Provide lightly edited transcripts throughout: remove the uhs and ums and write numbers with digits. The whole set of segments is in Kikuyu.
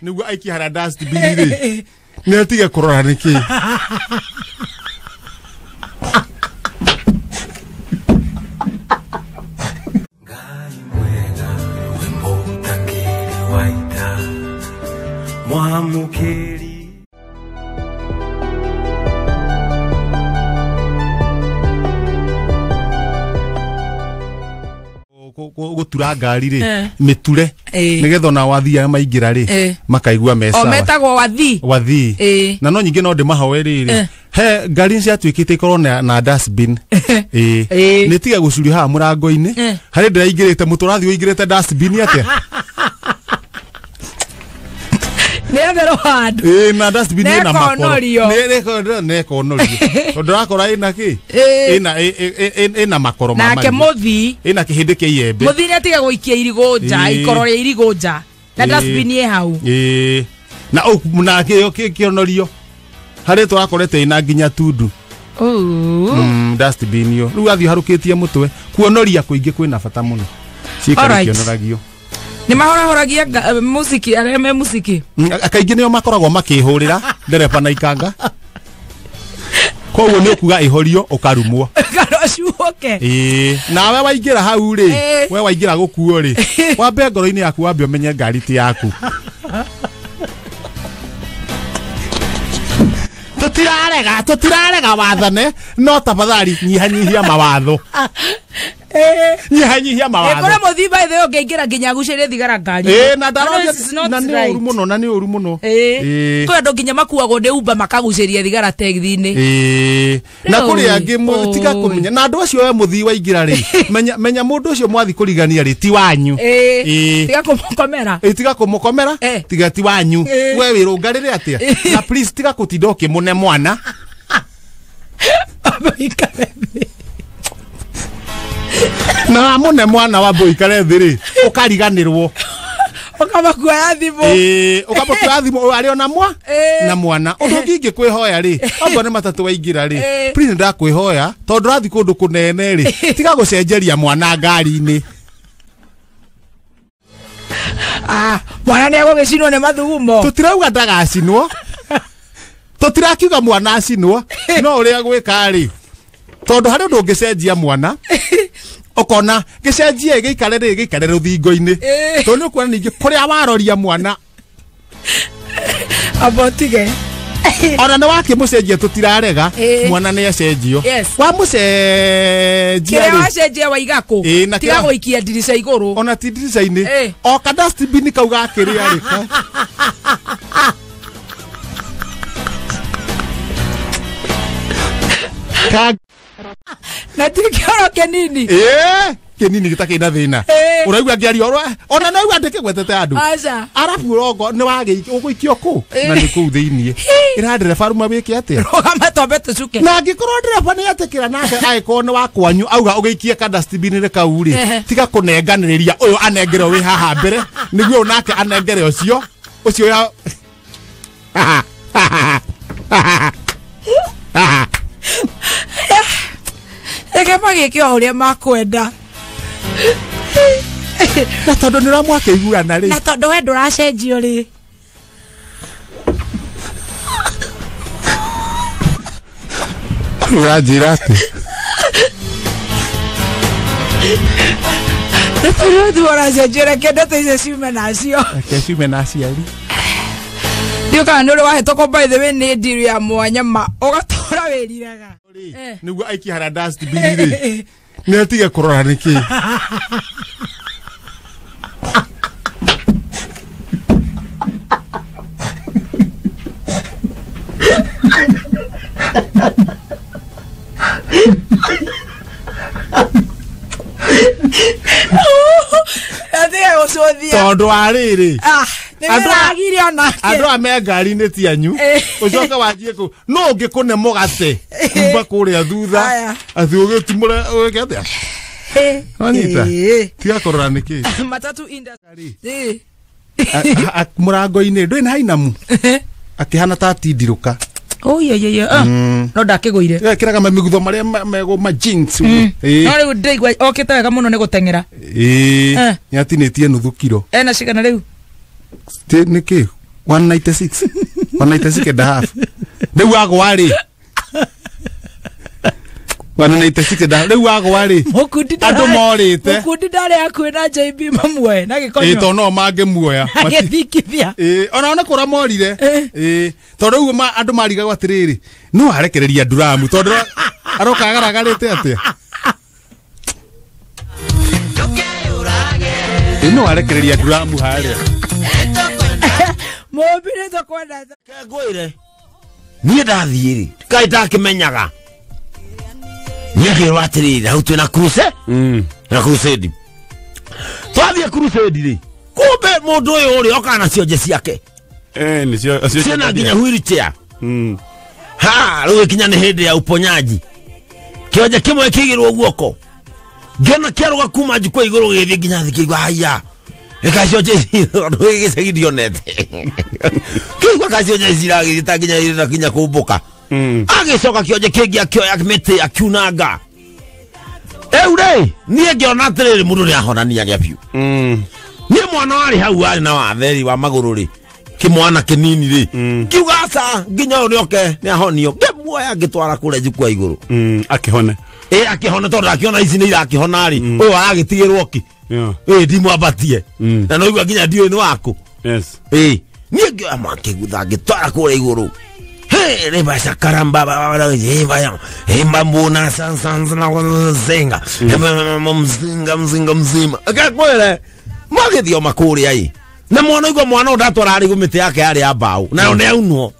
Nĩguo aikie harĩa dustbin rĩ nĩ atige kũrora nĩkĩ. Ngai mwega we mũtakĩrĩ wa ita mwamũkĩri. Gũtura ngari rĩ mĩture nĩgetha ona wathii arĩa maingĩra rĩ makaigua me o sawa. Metagwo wathi. Wathii na no nyingĩ no ndĩmahoe rĩrĩ he ngari ciatuĩkĩte ikorwo na dustbin nĩ tiga gũcurio haha mũrango-inĩ harĩ ndĩraingĩrĩte mũtũrathiĩ ũingĩrĩte dustbin atĩa? Nĩ etherwo handũ. Na dustbin ĩna makoro. Nĩkonorio. Nĩkonorio tondũ ũrakora ĩna kĩ ĩna makoro ma nake mũthii ĩna kĩhĩndĩ kĩa iembe. Mũthii nĩ atige gũikia irigũ nja, ikoro rĩa irigũ nja na dustbin ĩ hau. Na na kĩonorio harĩ tũrakorete ĩna nginya tundu. Dustbin yo rĩu athiĩ harũkĩtie mũtwe. Kuonoria kũingĩ kwĩna bata mũno. Ciikaro kĩonoragio. Nĩ mahorahoragia mũciki arĩa me mũciki. Kaingĩ nĩo makoragwo makĩhũrĩra ndereba na ikanga. Koguo nĩ ũkuga ĩhorio ũkarumwo. Karocuoke. Nawe waingĩra hau rĩ, we waingĩra gũkuo rĩ, wambe ngoro-inĩ yaku wambe ũmenye ngari ti yaku. Tũtirarega wathane no tafadhali nyihanyihia mawatho. Nyihanyihia mawatho. Kũrĩ mũthii by the way ũngĩingĩra nginya agucĩrie thigara ngari. Na na nĩ ũru mũno, na nĩ ũru mũno. Kwĩ andũ nginya makuagwo nĩ Uber makagucĩria thigara tegithi-inĩ. Na kũrĩ angĩ tiga kũmenya na andũ acio we mũthii waingĩra rĩ, menya mũndũ ũcio mwathi kũrigania rĩ ti wanyu. Tiga kũmũkomera. Tiga kũmũkomera, tiga ti wanyu. We wĩrũngarĩre atĩa? Na please tiga kũtinda ũkĩmũne mwana. Na wamũne mwana wambe ũikare thĩ rĩ ũkariganĩrwo. Ũkamakuoya thimũ. Ũkamakuoya thimũ arĩ ona mwa na mwana. Ũndũ ũngĩ ingĩkwĩhoya rĩ, okorwo nĩ matatũ waingĩra rĩ, please nĩndakwĩhoya tondũ ũrathiĩ kũndũ kũnene rĩ, tiga gũcenjeria mwana ngari-inĩ. Mwana nĩ egũgĩcinwo nĩ mathugumo. Tũtirauga ndagacinwo. Tũtirakiuga mwana acinwo, no ũrĩa gwĩka rĩ, tondũ harĩ ũndũ ũngĩcenjia mwana ũkona gĩcenjie gĩikare rĩ gĩikare rũthingo-inĩ tondũ nĩ ũkuona ningĩ kũrĩa waroria mwana amba ũtige. Ona nĩ wakĩmũcenjia tũtirarega mwana nĩ acenjio. Wamũcenjia kĩrĩa wacenjia waiga kũ? Tiga gũikia ndirica igũrũ. Ona ti ndirica-inĩ o ka dustbin kau gakĩrĩa rĩ. Na ti kĩoro kĩnini. Kĩnini gĩtakĩrĩ na thĩna. Ũraigua ngĩaria ũrĩa ona no aigua ndĩkĩgwetete andũ. Arabu ũrongo nĩ ũgũikio kũ? Na nĩ kũu thĩiniĩ. Ĩra ndereba ruma wĩke atĩa? Rũgama twambe tũcuke. Na angĩkorwo ndereba nĩ etĩkĩra nake angĩkorwo nĩ wa kwanyu auga ũgĩikie ka dustbin kau rĩ, tiga kũnenganĩrĩria ũyũ anengere wĩ haha mbere nĩguo nake anengere ũcio ũcio ya Reke magĩke o ũrĩa makwenda. Na tondũ nĩ ũramwakĩiguana rĩ. Na tondũ we ndũracenjio rĩ. Ũranjĩra atĩ? Na tondũ tu ũracenjio reke ndeto icio ciume nacio. Reke ciume na aciari. Ndiũ kana nĩ ũrĩ wahĩtũkwo by the way nĩ ndiru ya mwanya ma ũgatũra wĩriraga. Nĩguo aikie harĩa dustbin rĩ nĩ atige kũrora nĩkĩ. Atige gũcũthia. Tondũ wa rĩrĩ andũ a me ngari-inĩ ti anyu ũcoke wanjie kũ no ũngĩkũne mũgate kuma kũrĩa thutha atĩ ũgĩtimũre ũgĩke atĩa? Wanyita? Tiga kũrora nĩkĩ. Matatu industry. Mũrango-inĩ ndũĩ na hainamu akĩhana ta atindirũka. No ndakĩgũire. Ekĩraga mamĩgutho marĩa megũ ma jeans. No rĩu ndĩraigua okĩte wega mũno nĩ gũteng'era. Nĩ atinĩtie nuthu kiro. Ena cigana rĩu? Nĩ kĩ 196 196 and a half rĩu agwa rĩ 196 and a half rĩu agwa rĩ andũ morĩte Mukundi ndarĩ hakuhĩ na JB mamuoe na ĩ gĩkonyo tondũ no mangĩmuoya agĩthikithia. Ĩ ona ona kũra morire ĩ tondũ rĩu andũ marigagwo atĩrĩrĩ no arekereria nduramu tondũ aroka agaragarĩte atĩa ĩ no arekereria nduramu harĩa Mũmbi nĩ tũkwenda ngwire niĩ ndathiĩ rĩ kaĩ ndakimenyaga niĩ ngĩrwo atĩrĩrĩ hau twĩna crusade na crusade twathiĩ crusade rĩ kumbe mũndũ ũyũ rĩ okaga na cionje ciake ciĩna nginya wheelchair ha rĩu ĩkinya nĩ hĩndĩ ya uponyaji kĩonje kĩmwe kĩigĩrwo guoko ngĩona kĩarũga kuma njukwa igũrũ gĩgĩthiĩ nginya thĩ kĩigua haiya ĩkacionje tondũ gĩcagi ndionete kĩigua kacionje ciragĩthiĩ ta nginya irĩ nginya kũmbũka agĩcoka kĩonje kĩngĩ akĩoya mĩtĩ akiunanga rĩu rĩ niĩ ngĩona atĩrĩrĩ mũndũ nĩ ahonaniaga biũ niĩ mwana warĩ hau warĩ na watheri wa magũrũ rĩ kĩmwana kĩnini rĩ ngiuga aca nginya ũyũ nĩoke nĩ ahonio ngĩmuoya ngĩtwara kũrĩa njukwa igũrũ akĩhone ĩ akĩhona tondũ akĩona ici nĩ irakĩhona rĩ ũyũ aragĩtigĩrwo kĩ ĩ ndimwambatie na noigua nginya ndiũĩ nĩ waku yes ĩ niĩ ngĩoya mwakĩgutha ngĩtwara kũrĩa igũrũ Hey, reba shakaramba baba heba heba mbona sansan zenga mzinga mzinga mzima akakwere magithio makuria i na mwana igwa mwana ndatwara ari gumite yake yari ya mbao nayo nĩ yaunwo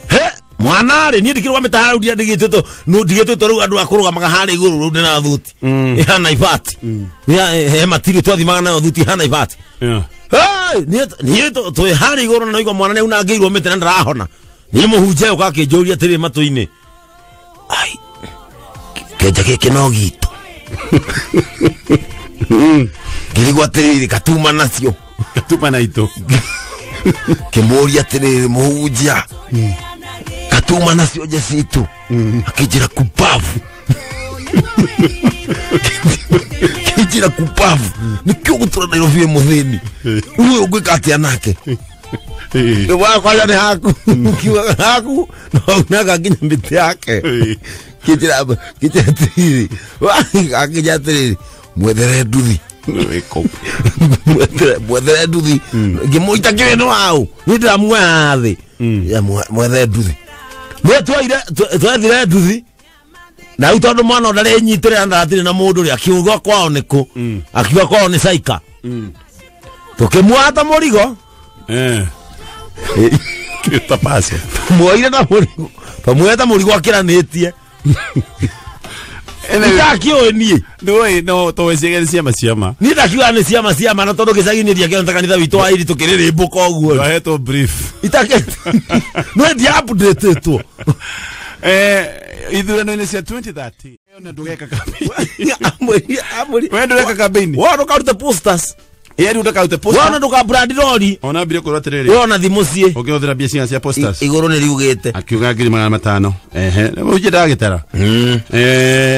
he mwana rĩ niĩ ndikĩrũgamĩte harĩa rĩu ndigĩtĩtwo no ndigĩtĩtwo rĩu andũ a kũrũgamaga harĩa igũrũ rĩu ndĩna thuti ihana ibati he matiri twathimaga nayo thuti ihana ibati niĩ twĩ harĩa igũrũ na igua mwana nĩ aunangĩirwo mĩtĩ na ndarahona niĩ mũhunjia ũka akĩnjũria atĩrĩ matũ-inĩ ai kĩonje gĩkĩ no gitũ ngĩrigwo atĩrĩrĩ katuma nacio katuma na itũ kĩmũria atĩrĩrĩ mũhunjia katuma nacio nje citũ akĩnjĩra kubavu kĩnjĩra kubavu nĩkĩo gũtũra Nairobi wĩ mũthĩni rĩu ũngĩka atĩa nake wakwanja nĩ haku kiugaga haku no aunaga nginya mĩtĩ yake kĩnjĩra atĩrĩrĩ akĩnjĩra atĩrĩrĩ mwethere nduthi mwethere nduthi ngĩmũita kĩrĩ nĩ waũ niĩ ndĩramuoya thĩ mwethere nduthi twethire nduthi na rĩu tondũ mwana ndarĩ nyitĩrĩra ndatirĩ na mũndũ rĩ akiuga kwao nĩ kũ akiuga kwao nĩ Saika tũkĩmuoya ta mũrigo muoire ta mũrigo twamuoya ta mũrigo akĩranĩtie ndakĩũĩ niĩ ndũĩ no tũwĩciria nĩ ciama ciama niĩ ndakiuga nĩ ciama ciama na tondũ gĩcagi-inĩ ndiakĩona ta kanitha witũ wa iri tũkĩrĩrĩmbũka ũguo twahetwo brief no ndiapdĩtĩtwo ithurano-inĩ cia 2013 ona ndũgeka campaign we ndũreka campaign wona ndũkarute posters ĩ rĩu ndũkarute posters wona ndũkabrand rori ona ambire kwĩrwo atĩrĩrĩ wona thimũ ciĩ ũngĩhũthĩra mbia cigana cia posters igũrũ nĩ riugĩte akiuga 500,000 ehe ũnjĩ ndagĩtara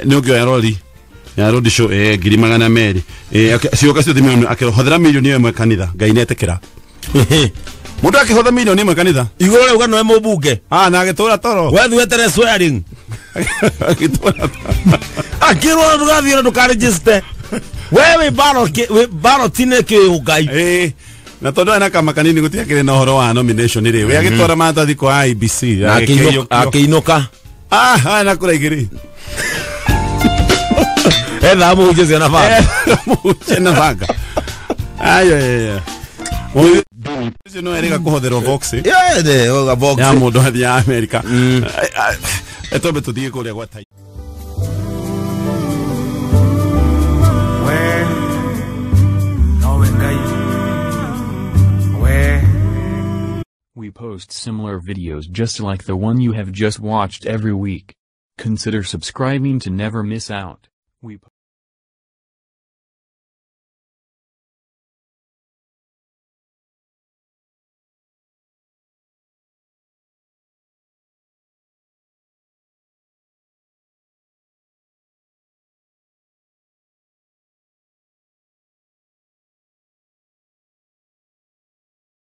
nĩ ũngĩoya rori ya road show 200,000 cioka ciothe milioni akĩhũthĩra milioni ĩmwe kanitha Ngai nĩetĩkĩra mũndũ akĩhũthĩra milioni ĩmwe kanitha igũrũ rĩuga nowe mũmbunge na agĩtũra toro wethi wetere swearing agĩtũra akĩrwo ndũgathiĩ na ndũkarĩgĩste we wĩ ballot-inĩ kĩũngai na tondũ ena kama kanini gũtiakĩrĩ na ũhoro wa nomination rĩ we agĩtwara maratathi kwa IEBC akĩinũka na kũra igĩrĩ ethaa mũhunjia ũcio na banga mũhunjia na banga ayo ũcio no erĩga kũhũthĩrwo box ya mũndũ athiaga Amerika twambe tũthiĩ kũrĩa gwa tai we nowe Ngai we. We post similar videos just like the one you have just watched every week. Consider subscribing to never miss out. We